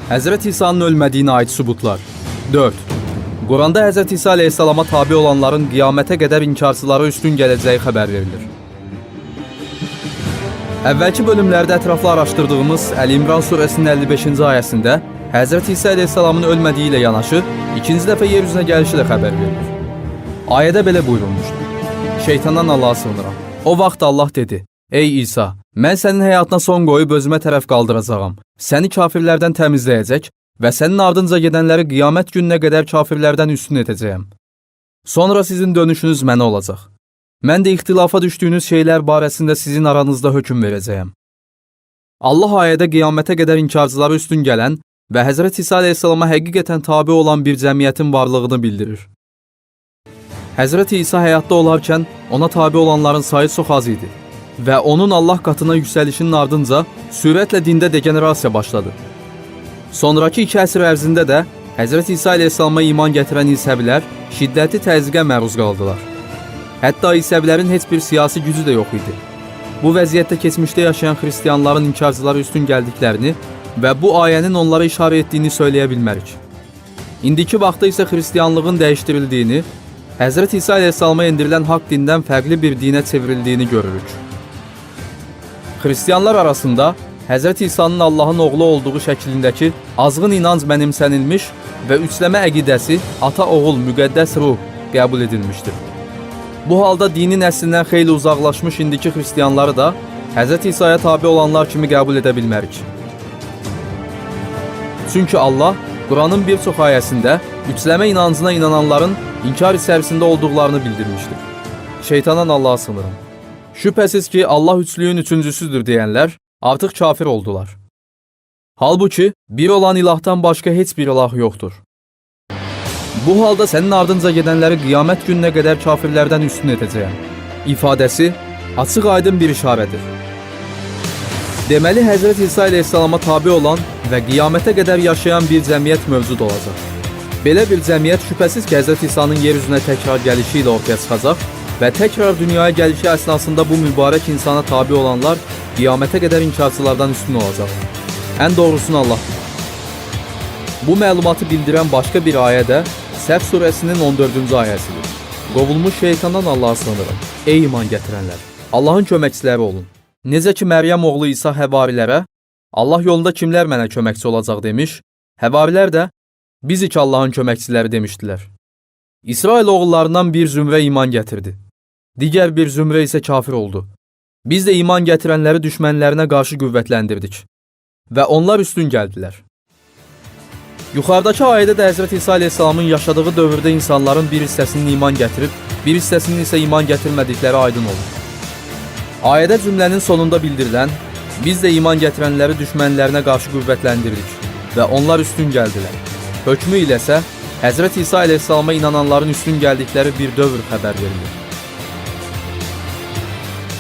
Həzrət İsa'nın ölmədiyinə aid sübutlar. 4. Quranda Həzrət İsa əleyhissalama tabe olanların qiyamətə qədər inkarçılara üstün gələcəyi xəbər verilir. Əvvəlki bölümlərdə ətraflı araşdırdığımız Əli İmran surəsinin 55-ci ayəsində Həzrət İsa əleyhissalamın ölmədiyi ilə yanaşı ikinci dəfə yer üzünə gəlişi də xəbər verilir. Ayədə belə buyurulmuşdur. Şeytandan Allaha sığınıram. O vaxt Allah dedi: Ey İsa, mən sənin həyatına son qoyub özümə tərəf qaldıracağam. Səni kafirlərdən təmizləyəcək və sənin ardınca gedənləri qiyamət gününə qədər kafirlərdən üstün edəcəyəm. Sonra sizin dönüşünüz mənə olacaq. Mən də ixtilafa düşdüyünüz şeylər barəsində sizin aranızda hökm verəcəyəm. Allah ayədə qiyamətə qədər inkarcılara üstün gələn və Həzrət İsa əleyhissalama həqiqətən tabe olan bir cəmiyyətin varlığını bildirir. Həzrət İsa həyatda olarkən ona tabe olanların sayı çox az idi və onun Allah qatına yüksəlişinin ardınca sürətlə dində degenerasiya başladı. Sonrakı 2 əsr ərzində də Həzrət İsa əleyhissalama iman gətirən İsəvilər şiddətli təzyiqə məruz qaldılar. Hətta İsəvilərin heç bir siyasi gücü də yox idi. Bu vəziyyətdə keçmişdə yaşayan xristianların inkarcılara üstün gəldiklərini və bu ayənin onlara işarə etdiyini söyləyə bilmərik. İndiki vaxtda isə xristianlığın dəyişdirildiyini, Həzrət İsa əleyhissalama endirilən haqq dindən fərqli bir dinə çevrildiyini görürük. Xristianlar arasında Həzrət İsa'nın Allahın oğlu olduğu şəklindəki azğın inanc mənimsənilmiş və üçləmə əqidəsi ata-oğul müqəddəs ruh qəbul edilmişdir. Bu halda dinin əslindən xeyli uzaqlaşmış indiki xristianları da Həzrət İsa'ya tabe olanlar kimi qəbul edə bilmərik. Çünki Allah Quranın bir çox ayəsində üçləmə inancına inananların inkar içərisində olduqlarını bildirmişdir. Şeytandan Allaha sığınıram. Şübhəsiz ki, Allah üçlüyün üçüncüsüdür deyənlər artıq kafir oldular. Halbuki bir olan ilahdan başqa heç bir ilah yoxdur. Bu halda sənin ardınca gedənləri qiyamət gününə qədər kafirlərdən üstün edəcəyəm. İfadəsi açıq aydın bir işarədir. Deməli Həzrət İsa əleyhissalama tabe olan və qiyamətə qədər yaşayan bir cəmiyyət mövcud olacaq. Belə bir cəmiyyət şübhəsiz ki, Həzrət İsa'nın yer üzünə təkrar gəlişi ilə ortaya çıxacaq və təkrar dünyaya gəlişi əsnasında bu mübarək insana tabe olanlar qiyamətə qədər inkarçılardan üstün olacaq. Ən doğrusunu Allah bilir. Bu məlumatı bildirən başqa bir ayə də Səf surəsinin 14-cü ayəsidir. Qovulmuş şeytandan Allaha sığınıram. Ey iman gətirənlər, Allahın köməkçiləri olun. Necə ki Məryəm oğlu İsa həvarilərə Allah yolunda kimlər mənə köməkçi olacaq demiş, həvarilər də bizik Allahın köməkçiləri demişdilər. İsrail oğullarından bir zümrə iman gətirdi. Digər bir zümrə isə kafir oldu. Biz də iman gətirənləri düşmənlərinə qarşı qüvvətləndirdik və onlar üstün gəldilər. Yuxarıdakı ayədə də Həzrət İsa əleyhissalamın yaşadığı dövrdə insanların bir hissəsinin iman gətirib, bir hissəsinin isə iman gətirmədikləri aydın olur. Ayədə cümlənin sonunda bildirilən, biz də iman gətirənləri düşmənlərinə qarşı qüvvətləndirdik və onlar üstün gəldilər. Hökmü ilə isə Həzrət İsa əleyhissalama inananların üstün gəldikləri bir dövr xəbər verilir.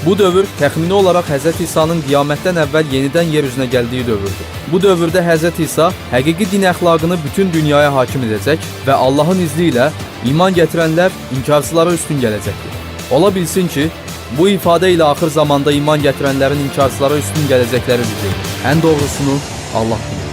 Bu dövr təxmini olaraq Həzrət İsa'nın qiyamətdən əvvəl yenidən yer üzünə gəldiyi dövrdür. Bu dövrdə Həzrət İsa həqiqi din əxlaqını bütün dünyaya hakim edəcək və Allahın izni ilə iman gətirənlər inkarçılara üstün gələcəkdir. Ola bilsin ki, bu ifadə ilə axır zamanda iman gətirənlərin inkarçılara üstün gələcəkləri bildirilir. Ən doğrusunu Allah bilir.